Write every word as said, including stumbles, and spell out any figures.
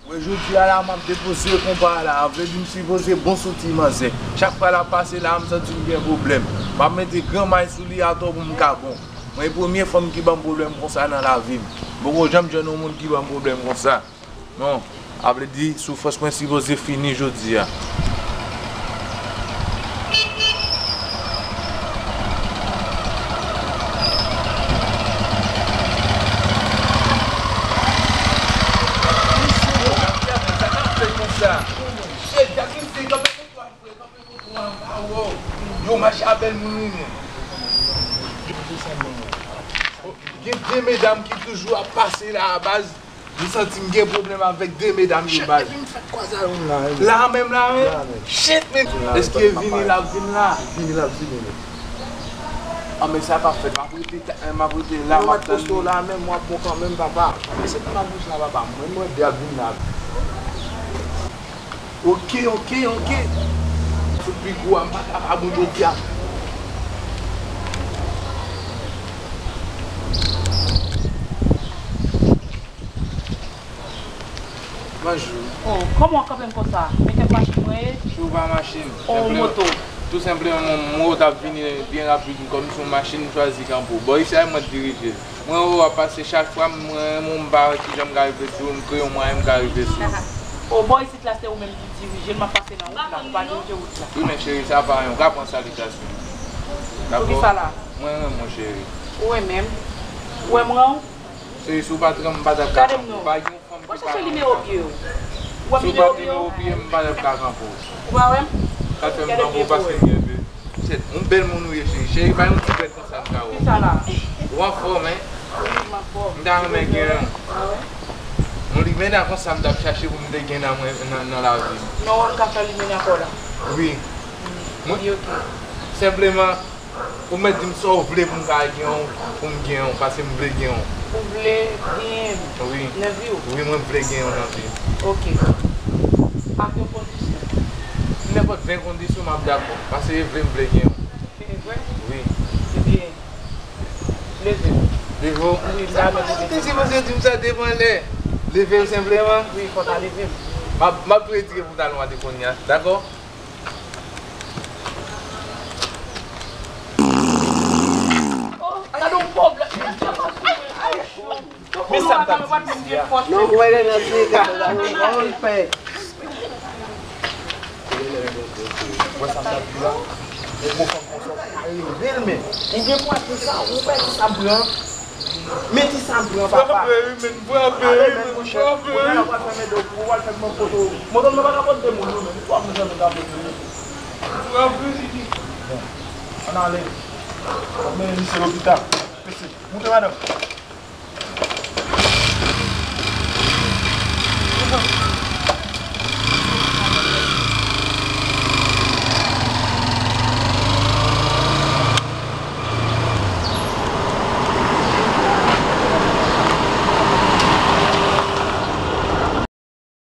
Mwen jodi a la, m ap depoze konpa a la. Vle di m sipoze bon sou ti manzè. Chak fwa l ap pase la, m santi m gen pwoblèm. M ap mete gran may sou li atò pou m ka bon. Mwen, e premye fanm ki ban m pwoblèm konsa nan lavi m. M poko janm jwenn yon moun ki ban m pwoblèm konsa. Non, a vle di, soufrans mwen sipoze fini jodi a. Yo mache avè l moun wi men. Gen de medam ki toujou ap pase la a baz. M santi m gen pwoblèm avèk de medam yo baz. Chèt, epi m fèk kwaze a youn la, wi. La menm la, wi. La menm. Shit, men. Èske vini l ap vin la? Vini l ap vini, men. Ah, men sa p ap fèt. M ap rete ta-, m ap rete la, m ap tann li. Poste w la menm, w ap bon kanmenm, papa. Men se pou m ap bouj la, papa. Mwen, mwen, de ap vin la. Ok, ok, ok. Fout pi gwo a, m pa kapab ou jodi a. Bonjou. Oh, kòman w kanpe m konsa? Men kèk machin mwen ye? Chou pa machin. Oh, moto. Tou senpleman, mwen, mwen, mwen t ap vini byen rapid, kòm se yon machin, m chwazi kanpe w. Bò isi a, mwen dirije. Mwen wè w ap pase chak fwa, mwen renmen w, m pa wè kijan m ka rive sou ou, m kreye yon mwayen m ka rive sou ou. O, bò isit la, se ou menm ki dirije l, m ap pase nan wout la, ou pa dirije wout la. Wi, men cheri, sa pa anyen, w ka pran salitasyon. Dakò? Poukisa la? Mwen renmen w, cheri. Ou renmen m? Ou wè m ran w? Cheri, si w pa t renmen m, m pa t ap ka pran w. Gade m non. Pa gen yon fanm ki pa renmen m. Mwen chèche nimewo pye w. Ou wè m nimewo pye w? Si w pa t nimewo pye m, m pa t ap ka pran w. Ou pa wè m? Sa fè m pran w paske m gen de. Shit, yon bèl moun ou ye, cheri. Cheri, pa yon ti bèl konsa m ka wè w. Kisa la? Ou anfòm, en? Wi, m anfòm. M ta renmen gen yon. Ah wè? Yon limena konsa m t ap chache pou m te gen nan mwen, nan, nan lavi m. Non, wè m ka fè limena pa w la. Wi. Mm, wi, ok. Senpleman, ou mèt di m sa w vle pou m ka gen yon, pou m gen yon, paske m vle gen yon. Ou vle gen yon nan vi w? Wi, mwen vle gen yon nan vi m. Ok. Ak yon kondisyon. Nenpòt ven kondisyon, m ap dakò. Paske e vre m vle gen yon. E vre? Wi. Ebyen, leve w. Leve w? Wi, m ta renmen leve. Ou te sipoze di m sa depi anlè. Leve w senpleman? Wi, fò w ta leve m. M ap, m ap tou retire pantalon an de kounye a, dakò? Oh, gade yon pwoblèm. Ay, ay, ay. Men sa m t ap di isi a. Non, mwen, lè nan ti kay la, mwen, mwen fè. Wè sa m t ap di la? Yon gwo fanm konsa, ou pa rele l, men. Ou gen pou wè kisa, ou wè kisa m pran. Men kisa m pran, papa. Frape wi, men, frape wi, men, frape wi. Mwen pral fèmen do pou ou, pral fè m pran foto. Moto m nan pa ka pote moun, non, men. Ou ap mwen janm ka pote moun. Frape wi. Bon, ann ale. Mwen mennen misye lopital. Mesi. Moute, madanm.